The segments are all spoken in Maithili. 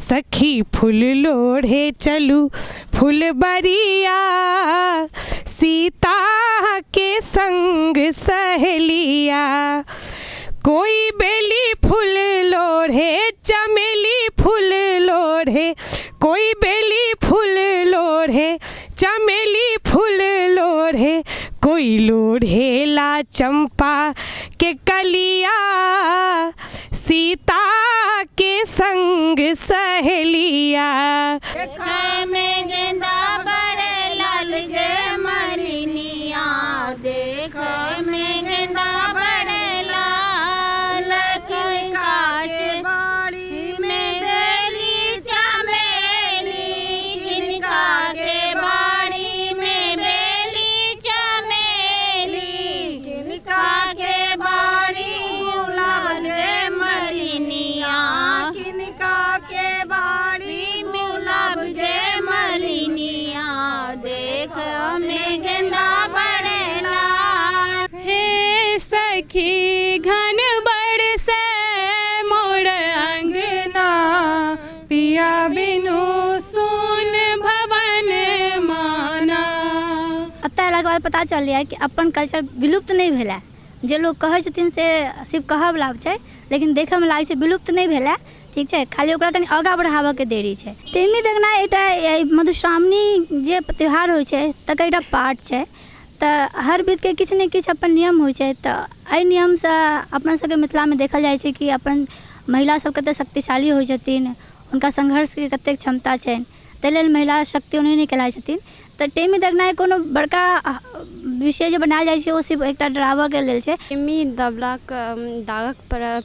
सखी फूल लोढ़े चलू फुलबरिया, सीता के संग सहेलिया। कोई बेली फूल लोढ़े, चमेली फूल लोढ़े, कोई बेली फूल लोढ़े, चमेली फूल लोढ़े, कोई लोढ़ेला चंपा के कलिया, सीता के संग सहेलिया। देखे में गेंदा बड़े लाल गे मलिनिया, देखे में गेंदा बड़े लाल, किनका के बाड़ी में बेली चमेली, किनका के बाड़ी में बेली चमेली, किनका के बाड़ी गुलाब गे मलिनिया, किनका के बाड़ी गुलाब गे मलिनिया, देख में गेंदा बड़े लाल। हे सखी घन बरसे मोर अंगना, पिया बिनु सुन भवन माना। एतऽ अयलाके बाद पता चललै कि अपन कल्चर विलुप्त नहि भेलै। जे लोक कहै छथिन से सिर्फ कहऽवला छै, लेकिन देखऽमे लागै छै विलुप्त नहि भेलै। ठीक छै, खाली ओकरा कनि आगाँ बढ़ाबऽके देरी छै। टेमी दगना एकटा मधुश्रावणी जे त्यौहार होइ छै तकर एकटा पार्ट छै। तऽ हर विधके किछु ने किछु अपन नियम होइ छै। तऽ एहि नियमसँ अपना सबके मिथिलामे देखल जाइ छै कि अपन महिला सब कतेक शक्तिशाली होइ छथिन, हुनका संघर्षके कतेक क्षमता छनि, ताहि लेल महिला शक्ति ओनाही नहि कहलाइ छथिन। तऽ टेमी दगनाइ कोनो बड़का विषय जे बनायल जाइ छै ओ सिर्फ एकटा डराबऽके लेल छै। टेमी दबलाक दागक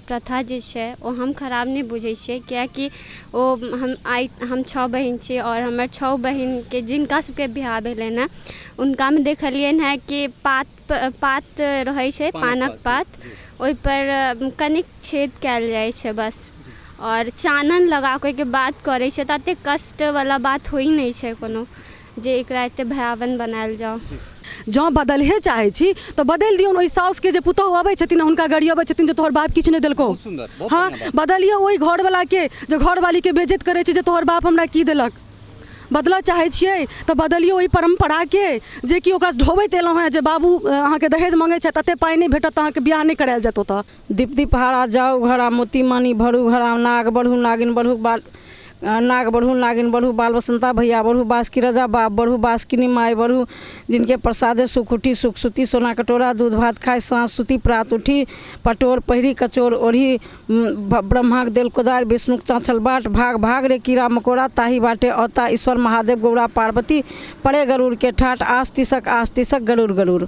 प्रथा जे छै ओ हम खराब नहि बुझै छियै, किएकि ओ हम आइ हम छओ बहिन छी आओर हमर छओ बहिनके जिनका सबके बियाह भेलनि हँ हुनकामे देखलियनि हँ कि पात पात रहै छै, पानक पात, ओहिपर कनिक छेद कयल जाइ छै बस, आओर चानन लगाकऽ ओहिके बाद करै छै। तऽ एतेक कष्टवला बात होइ नहि छै कोनो जे एकरा एतेक भयावन बनायल जाउ। जँ बदलहे चाहै छी तऽ बदलि दियौन ओहि साउसके जे पुतहु अबै छथिन आ हुनका गरियबै छथिन जे तोहर बाप किछु नहि देलकौ। हँ, बदलियौ ओहि घरवलाके जे घरवालीके बेइज्जत करै छै जे तोहर बाप हमरा की देलक। बदलऽ चाहै छियै तऽ बदलियौ ओहि परम्पराके जेकि ओकरा ढोबैत एलहुँ हेँ जे बाबू अहाँके दहेज मङ्गै छथि, एतेक पाइ नहि भेटत तऽ अहाँके बियाह नहि करायल जायत ओतऽ। दीप दीप हारा जाउ घरा मोती मानी भरू घरा, नाग बढ़ू नागिन बढ़ू बाल, नाग बढ़ू नागिन बढ़ू बाल बसंता भैया बढ़ू, बासकी रजा बाप बढ़ू बासकिनी माय बढ़ू, जिनके प्रसादे सुख उठी सुख सुती, सोना कटोरा दूध भात खाय साँझ सुती प्रात उठी, पटोर पहिरी कचोर ओढ़ी, ब्रह्माक देल कोदारि विष्णुक चाँछल बाट, भाग भाग रे कीड़ा मकोड़ा ताही बाटे औता ईश्वर महादेव गौरा पार्वती, पड़े गरुड़ के ठाठ आस तिसक आस तिसक गरुड़ गरुड़।